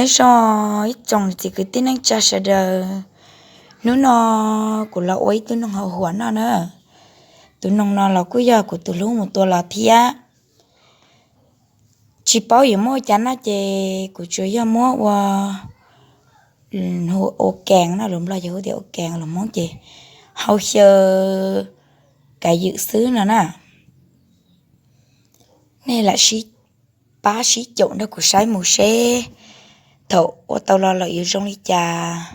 Nyob zoo ib tsoom txiv kwv tij neej tsa sawv daws, hnub no kuv los ua ib tug noog hauv huam noj na. Tus noog no los kuj yog kuv tus hlub mus tua los thiab. Tsis paub yuav muab ua cas noj ces kuv tsuas yog muab ua, hu ua kees no, lus Nplog ces hu tias ua kees, lus Hmoob ces hau xyaw kav ywm xwb no na. Nej lam sib pab sib caum nrog kuv saib mus seb thaum ua tau los lawm yuav zoo li cas.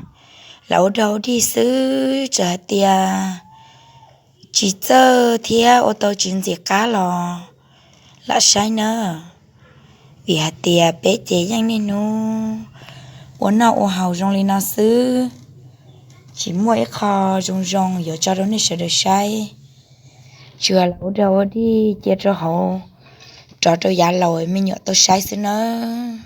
Lam ua dog ua dig xwb, txawm hais tias tsis txawj thiab ua tau tsis ntxim qab los lam saib nawb. Vim hais tias peb ces yeej niaj hnub ua noj ua haus zoo li no xwb, tsis muaj ib qho zoo zoo yuav tso rau nej sawv daws saib. Tsuas lam ua dog ua dig cia rau hauv, rov rau yav laus me nyuam tau saib xwb nawb.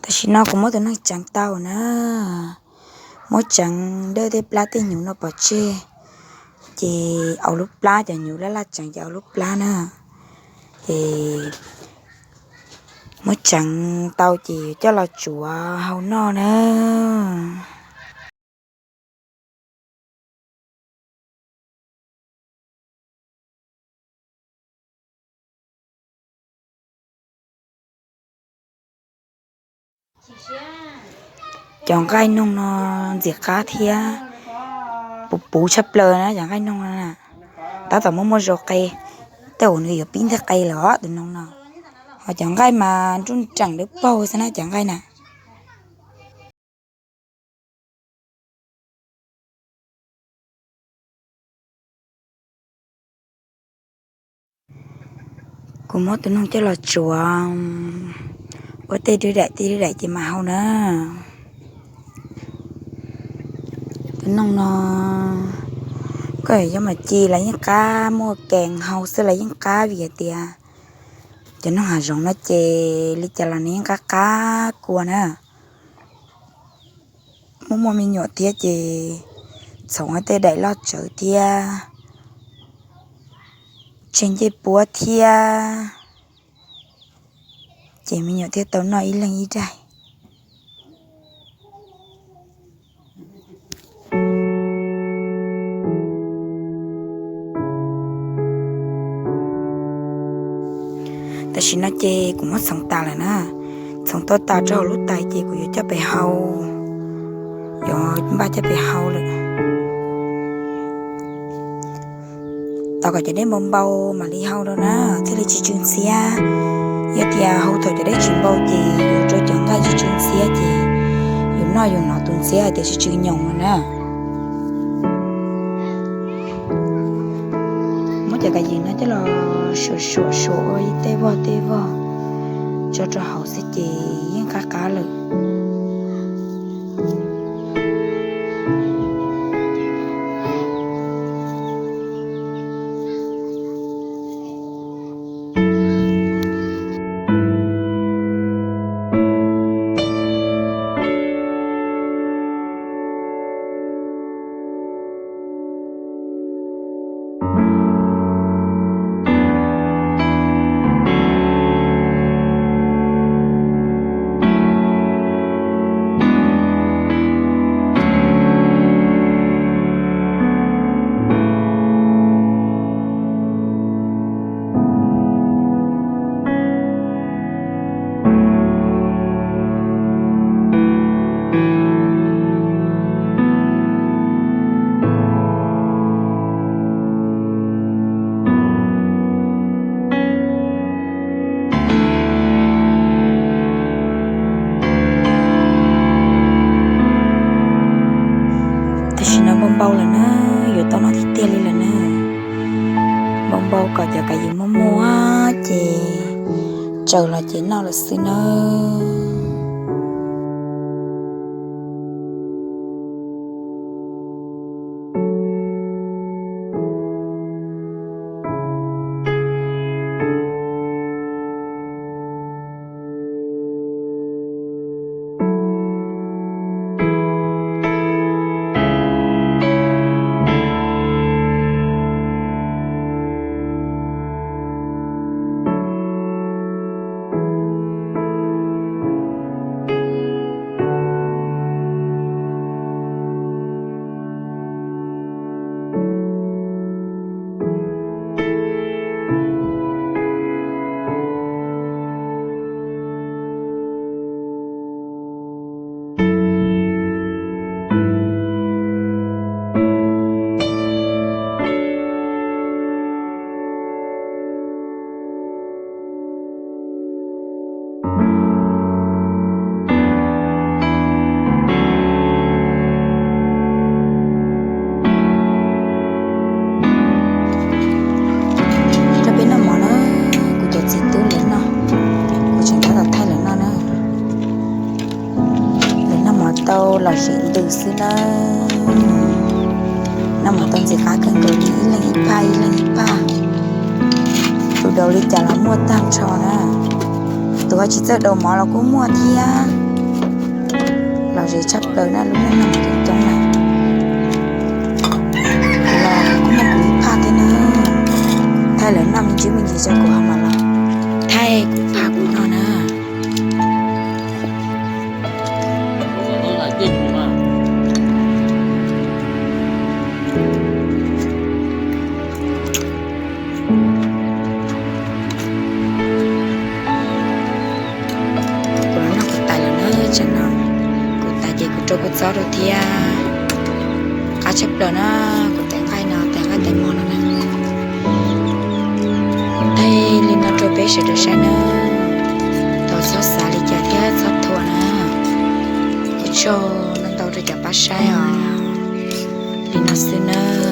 Tam sim no kuv muab tus neeg tseev tau na, muab tseev dawj tej plab tej hnyuv no pov tseg, ces ua lub plab, cov hnyuv laj laj tseev ces ua lub plab na. Ces muab tseev tau ces coj los tsuav hau noj na. Cov nqaij noog no ntxim qab thiab puv puv tshaj plaws na, cov nqaij noog no na. Tab tom muaj muaj zau qe, tej zaum nws yuav pib nteg qe lawm os tus noog no. Ho cov nqaij mas nruj nreem dawb paug xwb na cov nqaij na. Kuv muab tus noog coj los tsuav ua tej dwb daim tej dwb daim ces mam hau na. Tus noog no koj yuav mus ci los yeej qab, muaj kees hau xwb los yeej qab, vim hais tias cov noog hav zoov no ces li cas los nws yeej qab qab kua na. Muaj muaj me nyuam thiab ces txhoov tej daim loj tsawv thiab, tseg ncej puab thiab, ces me nyuam thiaj tau noj ib leeg ib daim. Tam sim no ces kuv muab txhoov tas lawm na, txhoov tuaj tas rau hauv lub tais ces kuv yuav coj pem hau, yuav npaj coj pem hau lawm. Tos kom cov dej npau npau mam li hau rau na, thiaj li tsis tsw ntxhiab. Yog tias hau thaum cov dej tsis npau ces yuav rau cov nqaij tsw tsw ntxhiab ces yus noj yus hnov tus ntxhiab hais tias tsw tsw nyoos no na. Muab cov kas yws no coj los suam suam suam ua tej voj tej voj tso rau hauv xwb ces yeej qab qab lawm. Tam sim no npau npau lawm na, yuav tau noj tiag tiag li lawm na. Npau npau kom cov kas yws muaj muaj ces tsaws los ces noj lawm xwb nawb. Rau peb noj mov na, kuv cov txiv tub lawv noj, kuv tseem tab tom thaij lawv noj na. Lawv noj mov tau lom zem ntws xwb nawb. Noj mov tau ntxim qab kawg nkaus li, ib leeg ib phaj ib leeg ib phaj. Tus daus li cas los muaj tag nrho na. Tus ho tsis txawj daus mov los kuj muaj thiab. Ze tshaj plaws na, lub neej no mas coob coob na. Los kuj muaj kuv ib phaj thiab na. Thaij lawv noj me ntsis me ntsis rau kuv ho mam los thaij kuv phaj kuv noj na. Kuv los noj kuv tais lawm na, tsam no kuv tais ces kuv rau kua txob rau thiab. Qab tshaj plaws na, kuv tais nqaij no, tais nqaij tais mov no na. Thaij li no rau peb sawv daws saib na, thov txhob xav li cas thiab txhob thuam na. Ua tsaug ntau ntau rau cov pab saib os. Li no xwb na.